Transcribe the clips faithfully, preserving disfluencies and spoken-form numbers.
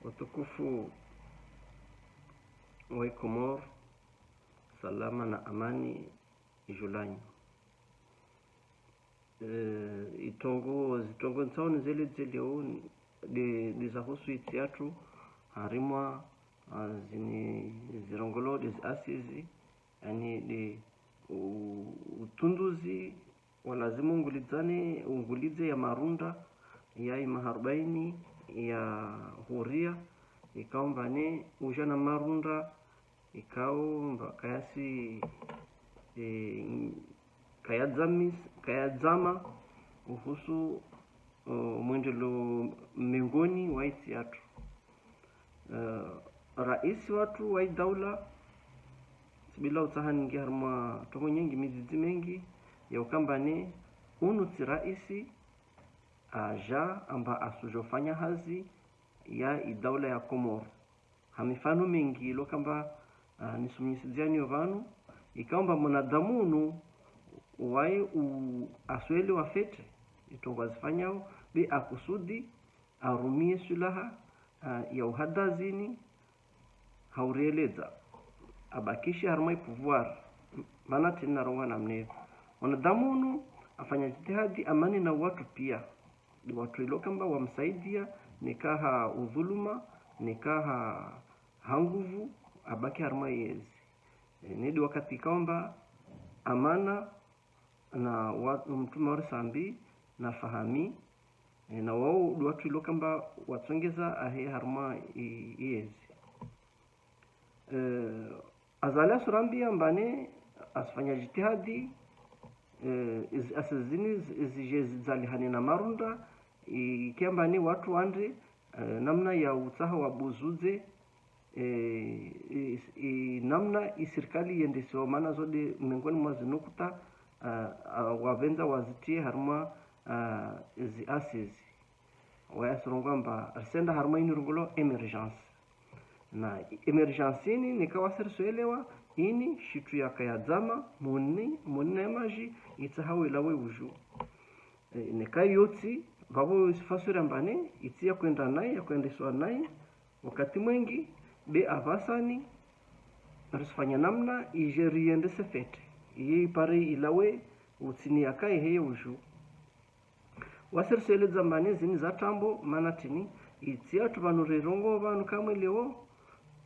Watukufu wa Komori, salama na amani idjuu yanyu. Eh, itrongo, zitrongo ntsao nizieleze leo, nde, nde zahusu intsi yatru, harimwa, ah, zini, zirongolwao nde zi assises, yaani nde u-, utunduzi wa lazima ungulidzane, ungulidze ya marunda ya imaha arubaini ya huria, ikao amba ne uja na marunda, ikao amba kayasi, eh, kayadzamis-, kayadzama uhusu, oh, mwendeleo mengoni wa intsi yatru. Eh, raisi watru wa idaula, tsibila utsaha ningie harimwa trongo nyengi, midzidzi mengi, ya uka amba ne, unu tsi raisi, aja amba asujofanya hazi ya idaula ya Komori. Ha mifano mengi, ilo amba, ah, nisumnyisidziani yo pvanu, ikao amba mwanadamu unu, waye u-, asuelewa fetre itrongo azifanyao, be akusudi, arumie swilaha, ah, ya uhadazini, haurieledza, abakishe harimwa ipouvoir, mana tsi narongoa namna iyo. Mwanadamu unu afanya jitihadi amani na watru pia. Nde watru ilo amba wamsaidia, neka ha udhuluma, neka ha, ha nguvu, abaki harimwa iyezi. E, nde wakati ikao amba amana na wa-, mtrume wa risambi na Fahami, e, na wao nde watru ilo amba watsongeza ahe harimwa i-, iyezi. E, Azali asurambia amba ne asufanya jitihadi, e, izi assises zini zi-, zije zidzalihane na marunda, i-, ikao amba ne watru wandre, e, namna ya utsaha wabuzudze, e, i, i, namna isirikali yendesiwa, mana zo nde mengoni mwa zinukuta, a, a, wapvendza wazitrie harimwa, a, zi assises. Waye asurongoa amba risenda harimwa ini irongolwao émergence. Na émergence ini, neka wasi risuelewa, ini shitru yakaya dzama, moni, moni na maji, itsaha ilawe uju. E, neka iyo tsi, vavo isifasiri amba ne, itsi ya kwenda nayi, ya kwendeswa nayi, wakati mwengi, be apvasani, risifanya namna, ije riyendese fetre. Iye ipare ilawe, utsini yakaye heye uju. Wasi risueledza amba ne zini za trambo, mana trini, itsi yatru pvanu rirongoao pvanu kamwe leo,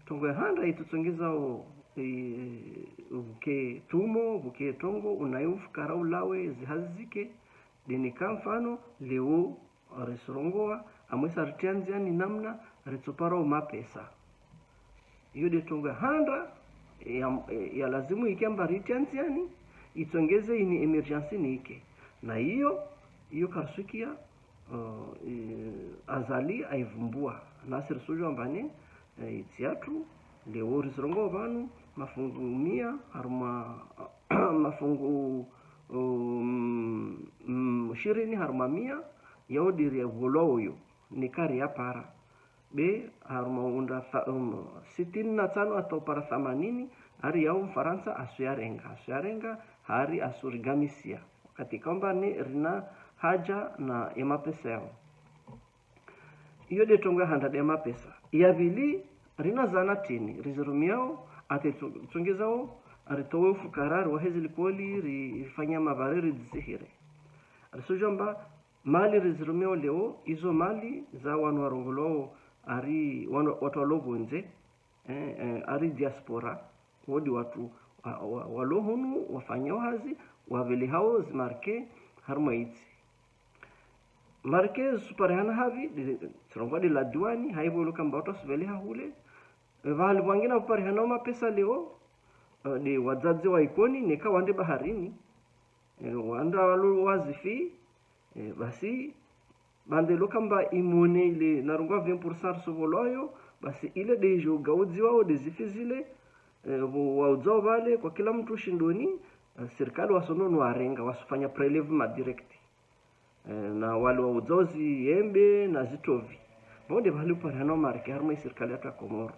trongo ya handa itsutsongezao, e, uvuke tumo, uvuke trongo, unaye ufukara ulawe, zihazi zike, nde neka mfano, leo, risurongoa, amwesa ritria ndziani namna, ritsopara o mapesa. Iyo nde trongo ya handa, ya, ya lazimu ikao amba ritria ndziani, itsongeze ini émergence ini ike. Na iyo, iyo karisukia, uh, e, Azali aivumbua. Nasi risujua amba ne, e, itsi yatru, leo risurongoa pvanu, mafungu mia, harumwa, mafungu, um, mm, shirini harumwa mia, yao nde riyavolwa oyo, neka riyapara. Be, harumwa unda tha-, um, sitini na tsano hata upara thamanini, hari yao Mfarantsa asuyarenga, asuyarenga, hari asurigamisia. Wakati ikao amba ne rina haja na ya mapesa yao. Iyo nde trongo ya handa nde ya mapesa. Ya pvili, rina zana trini, rizirumiao, ate tsu-, tsongezao, ritowe ufukara, riwahe zilikoli, ri-, rifanya mavare, ridzisihire. Risujua amba, mali rizirumiao leo, izo mali za wanu warongolwao, ari, wanu, watru walo pvondze, eh, eh, ari diaspora, wo nde watru wa, wa, walo hunu, wafanyao hazi, wapvelehao zi marque, harimwa itsi. Marque zisuparihana havi, nde, tsirongoa nde la douane, haivo ilo amba watru wasupveleha hule. E, pvahali pvwangina pvuparihanao mapesa leo, e, nde wadzadze wa Ikoni, neka wandre baharini. E, wandra walo wazifi, e, basi, bande ilo amba imone ile, narongoa vingt pour cent risovolwayo, basi ile nde ijo gaudziwao nde zifi zile, e, vo waudzao pvale, kwa kila mtru shindoni, e, sirikali wasono no warenga, wasufanya prélèvement direct. Eh, na wale waudzao ziembe na zitrovi. Pvo nde pvahali uparihanao marque harimwa isirikali yatru ya Komoro.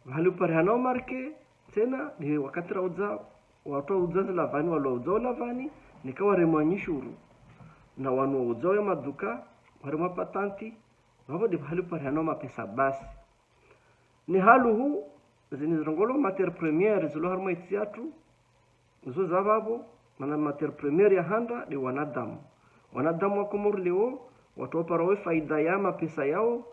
Pvahali uparihanao marque, tsena, nde wakati raudza, watru waudza zilavani, wale waudzao lavani, neka waremwa nyishuru. Na wanu waudzao ya maduka, waremwa patente, Vavo de vahali parihanao mapesa basi. Ni haluhu, zini zirongolwao matière première zilo harumwa intsi yatru, zo za vavo, mana matière première ya handa de wanadamu. Wanadamu wa Komori leo, watru waparao faida ya mapesa yao,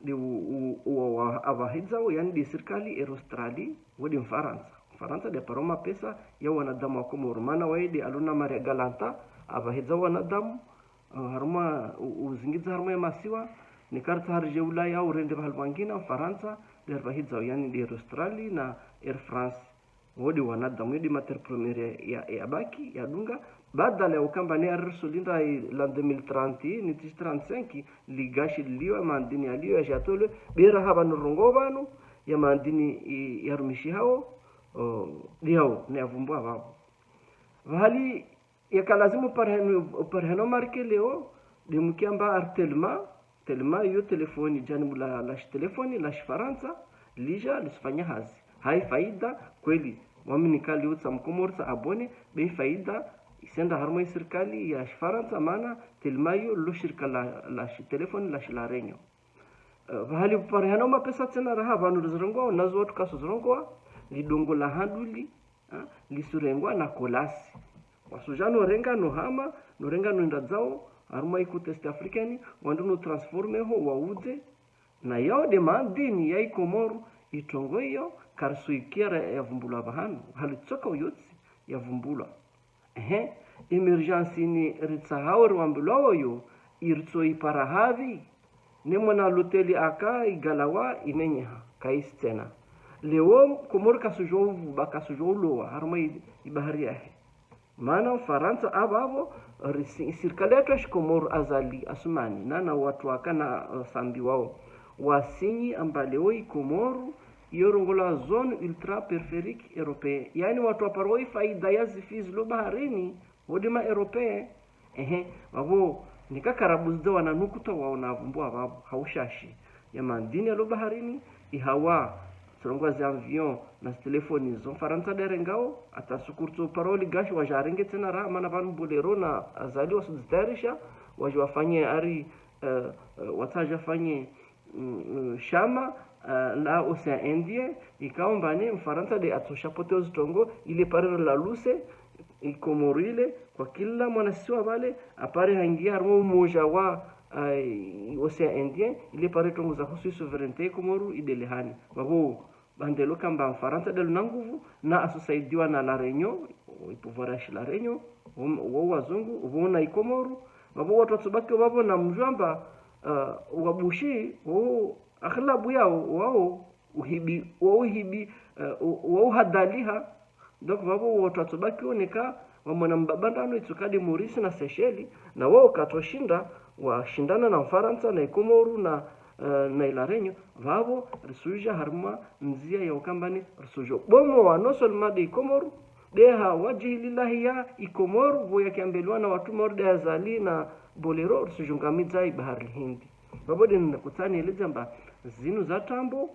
de u, u, u, wa, wa, avahedzao, yani de sirikali, e Australie, wo de Mfarantsa. Mfarantsa de aparao mapesa ya wanadamu wa Komori. Mana waye de alona Maria Galanta, avahedzao wanadamu, uh, harumwa, u, uzingidza harumwa ya masiwa, ni kartsa harije Ulaya, urende vahali vangina, Mfarantsa, de arivahedzao, yani de Australie na Air France. Wo de wanadamu, yo de matière première ya, ya, ya baki, ya dunga. Badala ya ukamba ne arisolinda i, la deux mille trente, ni tsi trente-cinq, ligashi liwa, mandini yaliwa, ya jatolwe, bera hapvanu rongoa pvanu, ya mandini i, ya rumishihao, o, diao, ne avumbua vavo. Vahali, yaka lazimu parihano, parihano marke leo, de mkiamba ari Telma, Telma iyo telefoni, janibu la, la shitelefoni, la Shifarantsa, lija, lisifanya hazi. Hai faida, kweli, wami nikali utsa Mkomori tsa abonné, be faida, isenda harumwa isirikali ya Shifarantsa, mana, Telma iyo, lo shirika la, la shitelefoni, la shi La Réunion. Eh, vahali parihanao mapesa tsena raha, vanu rizirongoa, nazo watru kasu zirongoa, lidongo la handuli, ha, lisurengwa na Colas. Wasuja no renga no hama, no renga no enda dzao, harumwa i côte est africaine, wandru no transforme ho, waudze. Na yao de mandini ya i Komoro, itrongo iyo, karisuikia ra, yavumbulwa vahanu, halitsoka uyotsi, yavumbulwa. Ehe, émergence ini ritsahao riwambilwao yo, iritsoipara havi, ne mwana loteli aka igalawa imenyeha, kaisi tsena. Leo Komori kasujo uvuba, kasujo ulowa, harumwa i, ibahari yahe. Mana Mfarantsa avavo, risi, sirikali yatru ya Shikomoro Azali Assoumani, na, na watru waka na, eh, Sambi wao. Wasinyi amba leo i Komoro, iyo rongolwa zone ultra périphérique européenne. Yani watru waparao i faida ya zifi zilo baharini, wo de ma Européens. Ehe, vavo, nika karabuzidza wana nukuta wao na avumbua vavo, ha ushashi. Ya mandini yalo baharini, ihawa, tsi rongoa zi avion, na zitelefoni zo Mfarantsa de arengao, ata suku ritsoparao ligashi waja arenge tsena raha, mana vanu Bolero na Azali wasudzitayarisha, waja wafanye ari, eh, eh, watsaja afanye, mm, mm, shama, eh, la Océan Indien, ikao amba ne Mfarantsa de atso chapeauter ozitrongo, ile pare rilaluse, i Komoro ile, kwa kila mwanasiwa vale, apare hangia harumwa umoja wa, eh, Océan Indien, ile pare trongo za husu i souveraineté i Komoro idelehane. Vavo, bandelo kamba Mfarantsa de luna nguvu, na asusaidiwa na La Réunion, o, i pouvoir ya shi La Réunion, o, wo wazungu, vo na i Komoro, vavo watru watsobaki vavo na mjwamba, eh, wabushi, o, aghlabu yao, wao, uhibi, wao uhibi, eh, wa, wao uhadaliha. Donc, vavo watru watsobaki oneka, wamona mbaba ndano itsoka de Maurice na Seychelles, na wao katsoshinda, washindana na Mfarantsa, na i Komoro, na, eh, na i La Réunion, vavo risuja harumwa ndzia ya ukamba ne risujo bomoa non seulement de i Komoro, de ha wadjihi lillahi ya i Komoro, vo yakiambelwa na watru Maore de Azali na Bolero, risujo ngamidza i Bahari Hindi. Vavo de nina kutsani eledza amba zinu za tambo,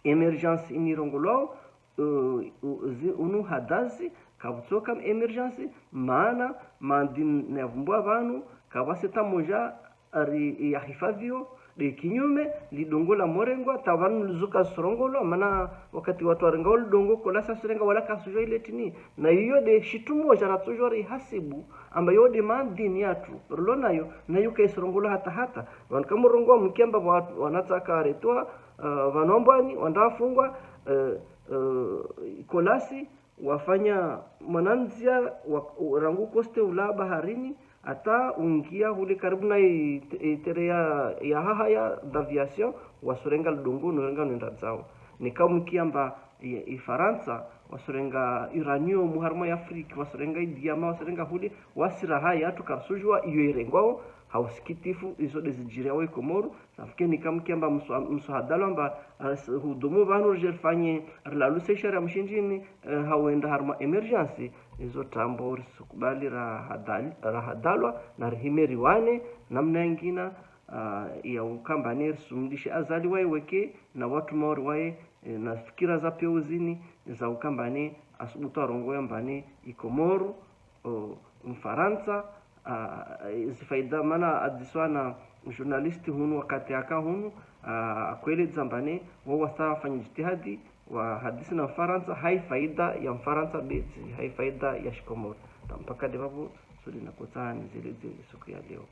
émergence ini rongolwao, eh, u, zi, unu hadazi, kavutsoka émergence, mana, mandini ne avumbua vanu, kavwaseta moja, ari ya hifadhio, de kinyume, lidongo la morengwa, ta vanu lizuka surongolwa, mana wakati watru warengao lidongo, Colas asurenga wala kasujo ile tini, na iyo de shitru moja ratsojua rihasibu, amba yo de mandini yatru, rilo nayo, na yo kaisurongolwa hata hata, vanu kamurongoa mkiamba wa, wanatsaka aretwa, eh, vanu Ambwani, wandafungwa, eh, eh, Colas, wafanya mwanandzia wa, rangu koste ula baharini, ata ungia hule karibu na i, i terrain ya, ya Hahaya d'aviation, wasurenga lidongo, nurenga nuenda dzao. Nika mkiamba i, i Farantsa, wasurenga uranium harumwa ya Afrique, wasurenga i diamant, wasurenga hule, wasi raha yatru karisujua iyo irengwao, ha usikitifu, izo de zijiriao i Komoro, Safi ke nika mkiamba msu, msu hadalwa amba, eh, s, hudumu vanu rije rifanye, rilaluse sharia mshindjini, eh, ha uenda harumwa émergence, izo tambo risukubali rahadal, rahadalwa, na rihime riwane, namna yangina, ah, ya ukamba ne risumlishe Azali waye weke, na watru Maore waye, eh, na fikira za peuzini, za ukamba ne, asubutu arongoe amba ne, i Komoro, o, Mfarantsa, ah, zifaida mana adziswa na, journaliste hunu wakati aka hunu, ah, akwele dzambane, wo wasa wafanya jitihadi, wahadisi na Mfarantsa, hayi faida ya Mfarantsa bedzi, hayi faida ya Shikomori. Tampaka de vavo, suli na kotsa ni zile zile siku ya leo.